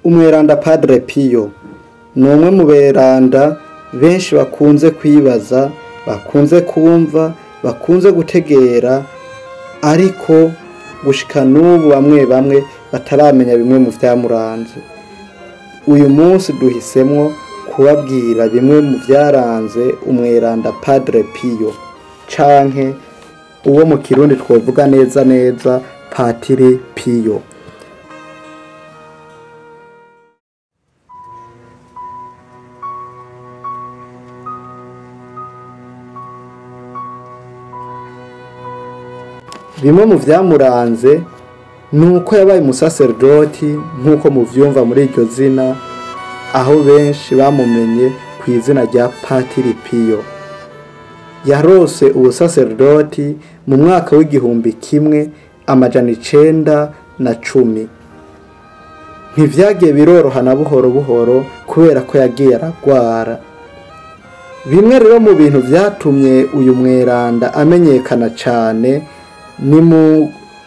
Umweranda Padre Pio ni umwe mu beranda benshi bakunze kwibaza, bakunze kumva, bakunze gutegera, ariko gushika n'ubu bamwe bamwe bataramenya bimwe mu vyamuranze. Uyu munsi duhisemwo kubabwira bimwe mu vyaranze umweranda Padre Pio, canke uwo mu Kirundi twovuga neza neza Patiri Pio. Bimwe mu vyamuranze nuko yabaye umusaserdoti nk'uko muvyumva muri iryo zina, aho benshi bamumenye ku izina rya Patiri Pio. Yarose ubusaserdoti mu mwaka w'1910. Ntivyagiye biroroha na buhoro buhoro kubera ko yagiye aragwara. Bimwe rero mu bintu vyatumye uyu mweranda amenyekana cane ni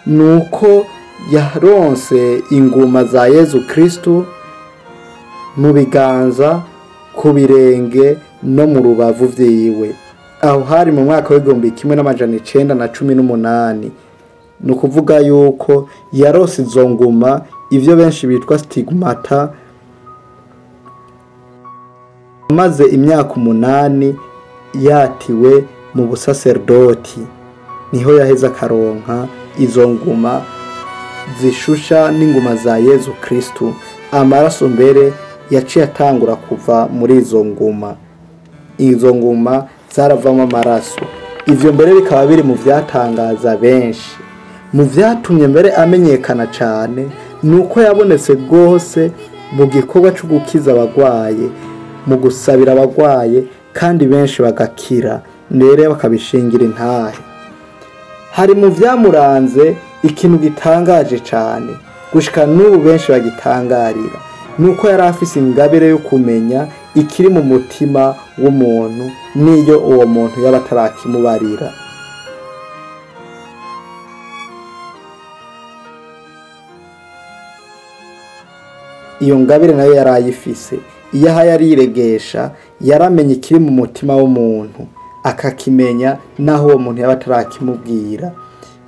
nuko yaronse inguma za Yezu Kristu mu biganza, ku birenge no mu rubavu vyiwe. Aho hari mu mwaka w'1918. Ni ukuvuga yuko yarose izo nguma, ivyo benshi bitwa stigmata, maze imyaka 8 yatiwe mu busaserdoti. Niho yaheza akaronka izo nguma zishusha n'inguma za Yezu Kristu. Amaraso mbere yaciye atangura kuva muri izo nguma. Izo nguma zaravamo amaraso. Ivyo mbere bikaba biri mu vyatangaza benshi. Mu vyatumye mbere amenyekana cane nuko yabonetse gose mu gikorwa co gukiza abagwaye, mu gusabira abagwaye, kandi benshi bagakira, mbere bakabishingira intahe. Hari mu vyamuranze ikintu gitangaje cane gushika n'ubu benshi bagitangarira, nuko yari afise ingabire yo kumenya ikiri mu mutima w'umuntu n'iyo uwo muntu yaba atarakimubarira. Iyo ngabire nayo yari ayifise. Iyo aha yariregesha, yaramenye ikiri mu mutima w'umuntu, akakimenya naho uwo muntu yaba atarakimubwira.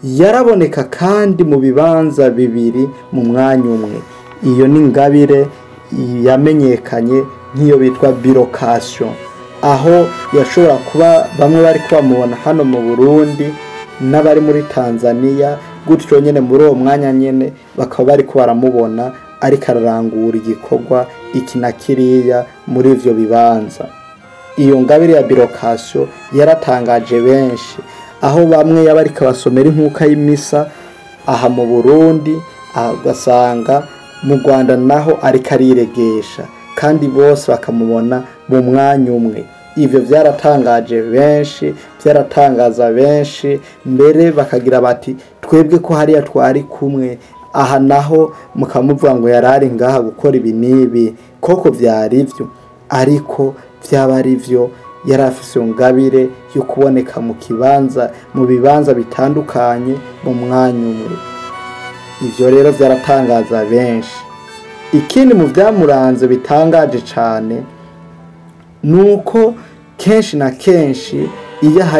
Yaraboneka kandi mu bibanza bibiri mu mwanya umwe. Iyo ni ingabire yamenyekanye nk'iyo bitwa bilocation, aho yashobora kuba bamwe bari kubamubona hano mu Burundi n'abari muri Tanzania, gutyo nyene muri uwo mwanya nyene bakaba bari ko baramubona ariko ararangura igikorwa iki na kiriya muri ivyo bibanza. Iyo ngabire ya bilocation yaratangaje benshi, aho bamwe yaba ariko abasomera inkuka y'imisa aha mu Burundi, ugasanga mu Rwanda naho ariko ariregesha, kandi bose bakamubona mu mwanya umwe. Ivyo vyaratangaje benshi, vyaratangaza benshi, mbere bakagira bati twebwe ko hariya twari kumwe, aha naho mukamuvuga ngo yarari ngaha gukora ibi n'ibi. Koko vyari vyo, ariko vyaba ari vyo, yari afise ingabire yo kuboneka mu kibanza, mu bibanza bitandukanye mu mwanya umwe. Ivyo rero vyaratangaza benshi. Ikindi mu vyamuranze bitangaje cane nuko kenshi na kenshi iyo aha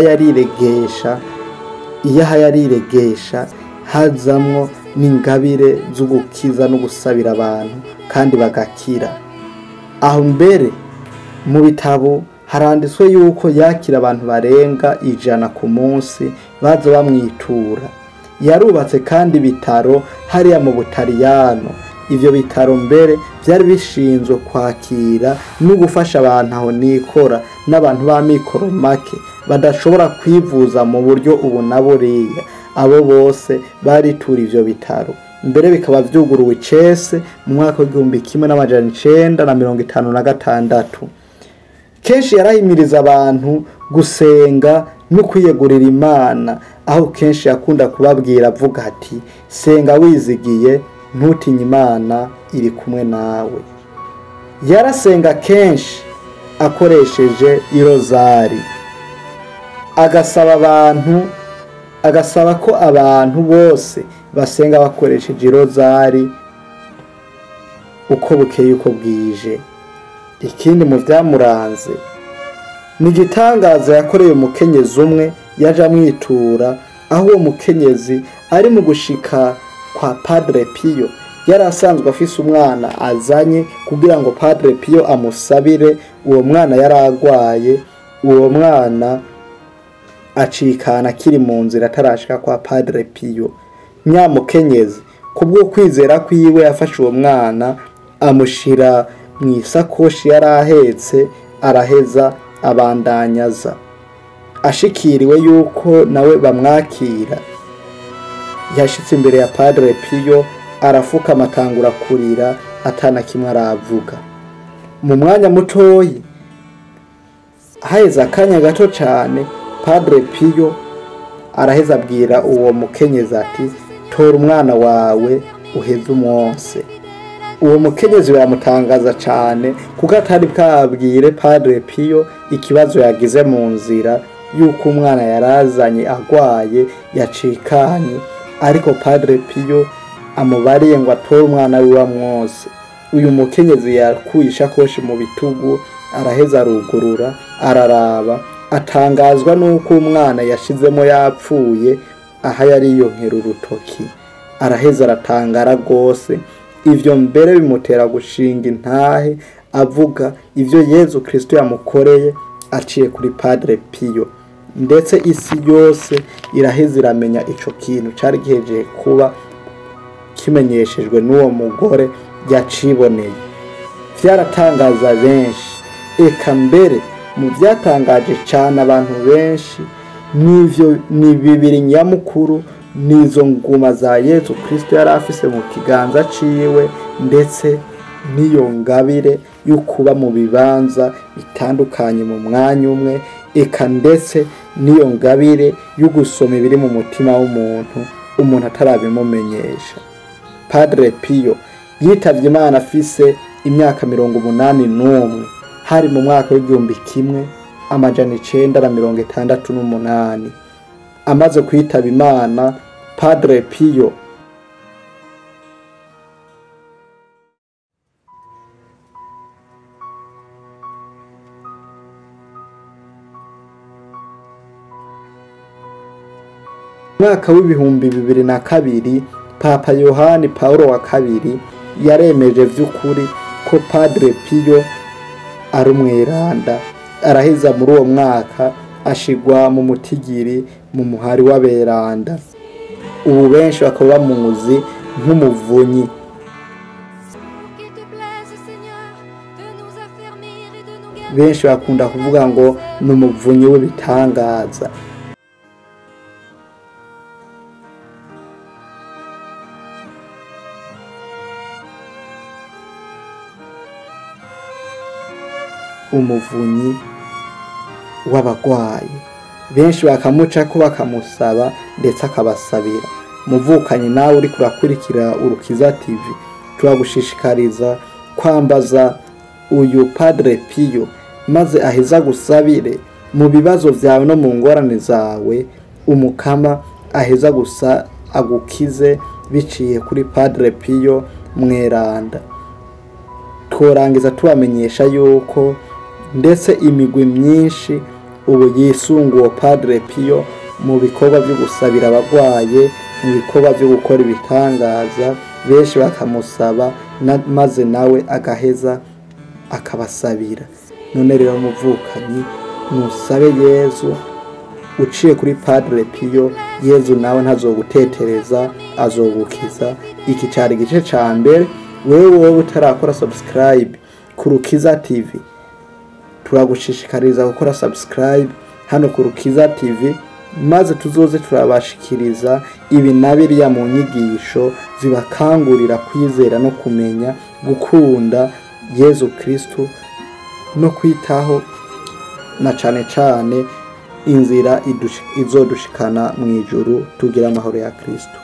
yariregesha hazamwo n'ingabire zo gukiza no gusabira abantu kandi bagakira. Aho mbere mu bitabo haranditswe yuko yakira abantu barenga 100 ku munsi baza bamwitura. Yarubatse kandi ibitaro hariya mu Butaliyano. Ivyo bitaro mbere vyari bishinzwe kwakira no gufasha abantu aho nikora n'abantu b'amikoro make badashobora kwivuza mu buryo ubu na buriya. Abo bose baritura ivyo bitaro, mbere bikaba vyuguruwe icese mu mwaka w'1956. Kenshi yarahimiriza abantu gusenga no kwiyegurira Imana, aho kenshi yakunda kubabwira avuga ati senga wizigiye, ntutinye, Imana iri kumwe nawe. Yarasenga kenshi akoresheje irozari, agasaba abantu, agasaba ko abantu bose basenga bakoresheje irozari. uko bukeye uko bwije. Ikindi mu vyamuranze ni igitangaza yakoreye umukenyezi umwe yaje amwitura, aho uwo mukenyezi ari mu gushika kwa Padre Pio yari asanzwe afise umwana azanye kugira ngo Padre Pio amusabire. Uwo mwana yari agwaye, uwo mwana acikana akiri mu nzira atarashika kwa Padre Pio. Nyamukenyezi kubwo kwizera kwiwe yafashe uwo mwana amushira mu isakoshi yari ahetse, araheza abandanyaza. Ashikiriwe yuko nawe bamwakira, yashitse imbere ya Padre Pio arafuka amatangura kurira atana kimwe aravuga. Mu mwanya mutoyi haheze akanya gato cane, Padre Pio araheza abwira uwo mukenyezi ati tora umwana wawe uheze umwonse. Uwo mukenyezi biramutangaza cane kuko atari bwabwire Padre Pio ikibazo yagize mu nzira yuko umwana yarazanye agwaye yacikanye, ariko Padre Pio amubariye ngo atore umwana wiwe amwonse. Uyu mukenyezi yakuye ishakoshi mu bitugu araheza arugurura araraba, atangazwa nuko umwana yashizemo yapfuye aha yari yonkera urutoki. Araheza aratangara gose, ivyo mbere bimutera gushinga intahe avuga ivyo Yezu Kristo yamukoreye aciye kuri Padre Pio. Ndetse isi yose iraheza iramenya ico kintu cari gihejeje kuba kimenyeshejwe n'uwo mugore yaciboneye. Vyaratangaza benshi, eka mbere mu vyatangaje cane abantu benshi nivyo ni bibiri nyamukuru, nizo nguma za Yezu Kristo yari afise mu kiganza ciwe, ndetse n'iyo ngabire yo kuba mu bibanza bitandukanye mu mwanya umwe, eka ndetse n'iyo ngabire yo gusoma ibiri mu mutima w'umuntu umuntu atarabimumenyesha. Padre Pio yitavye Imana afise imyaka 81, hari mu mwaka w'1968. Amaze kwitaba Imana, Padre Pio mwaka w'2002 Papa Yohani Paulo wa kabiri yaremeje vy'ukuri ko Padre Pio ari umweranda. Araheza muri uwo mwaka ashigwa mu mutigiri mu muhari w'aberanda. Ubu benshi bakaba bamuzi nk'umuvunyi. Benshi bakunda kuvuga ngo ni umuvunyi w'ibitangaza. Umuvunyi w'abagwayi benshi bakamuca ko bakamusaba ndetse akabasabira. Muvukanye nawe uri kurakurikira Urukiza TV, turagushishikariza kwambaza uyu Padre Pio maze aheza gusabire mu bibazo vyawe no mu ngorane zawe, umukama aheza gusa agukize biciye kuri Padre Pio mweranda. Tworangiza tubamenyesha yuko ndetse imigwi myinshi ubu yisunga uwo Padre Pio mu bikorwa byo gusabira abagwaye, mu bikorwa byo gukora ibitangaza, benshi bakamusaba maze nawe agaheza akabasabira. None rero muvukanyi, musabe Yezu uciye kuri Padre Pio, Yezu nawe ntazogutetereza, azogukiza. Iki cari igice ca mbere. Wewe wowe utarakora subscribe ku Rukiza TV, turagushishikariza gukora subscribe hano ku Rukiza TV, maze tuzoze turabashikiriza ibi na biriya mu nyigisho zibakangurira kwizera no kumenya gukunda Yezu Kristo no kwitaho na cane cane inzira izodushikana mu ijuru. Tugira amahoro ya Kristo.